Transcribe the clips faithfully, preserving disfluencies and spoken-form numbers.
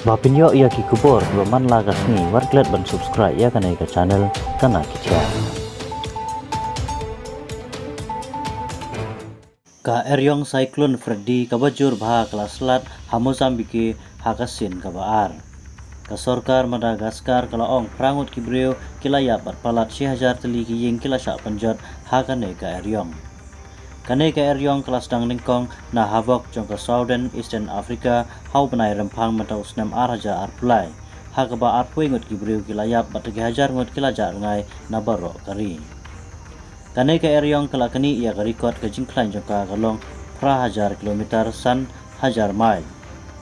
Ba pynïoh ïa ki khubor kiba man la ka sngi, wat klet ban subscribe ïa kane ka channel Kana Khithiah. Ka eriong Cyclone Freddy kaba jur bha ka la slat ha Mozambique ha ka sien kaba ar. Ka sorkar Madagascar ka la ong phra ngut ki briew ki la ïap bad palat shi hajar tylli ki ïing ki la shah pynjot ha kane ka eriong. Kane ka eriong ka la sdang nyngkong na hawok jong ka Southern Eastern Africa ha u bnai Rymphang mynta u snem ar hajar arphew lai, ha kaba arphew ngut ki briew ki la ïap bad ki hajar ngut ki la jah rngai na baroh ka ri. Kane ka eriong ka la knieh ïa ka record ka jingkhlaiñ jong ka ka long phra hajar kilometer, san hajar mile.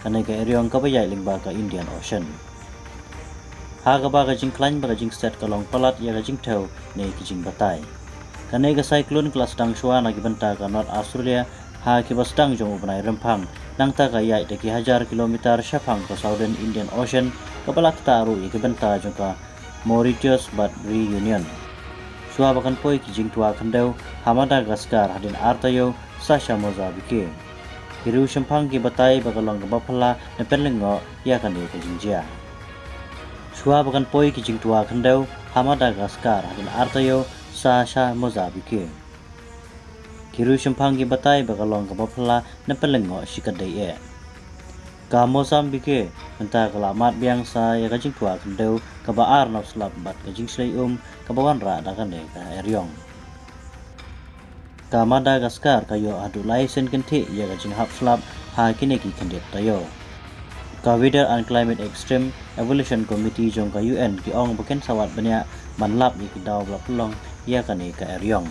Kane ka eriong kaba ïaid lyngba ka Indian Ocean. Ha kaba ka jingkhlaiñ bad ka jingset ka long palat ïa ka jingthew ne ki jingbatai. Kane ka cyclone ka la sdang shuwa na ki bynta ka North Australia ha kiba sdang jong u bnai Rymphang, nangta ka ïaid da ki hajar kilometer shaphang ka Southern Indian Ocean, kaba la ktah ruh ïa ki bynta jong ka Mauritius bad Reunion. Shuwa ba kan poi ki jingtwa khyndew ha Madagascar hadien ar taïew sa sha Mozambique. Ki riew shemphang ki batai ba ka long kaba phylla ne pynlyngngoh ïa kane ka jingjia. Shuwa ba kan poi ki jingtwa khyndew ha Madagascar hadien ar taïew sa sha Mozambique. Ki riew shemphang ki batai ba ka long kaba phylla ne pynlyngngoh shikatdei eh. Ka Mozambique mynta ka la mad biang sa ïa ka jingtwa khyndew kaba ar nongslap bad ka jingshlei um kaba wanrah da kane ka eriong. Ka Madagascar ka ïoh haduh lai sien kynthih ïa ka jinghap slap ha kine ki khyndiat taïew. Ka Weather and Climate Extreme Evolution Committee jong ka U N ki ong ba kin sa wad bniah ban lap ïa ki daw ba la pynlong ïa kane ka eriong.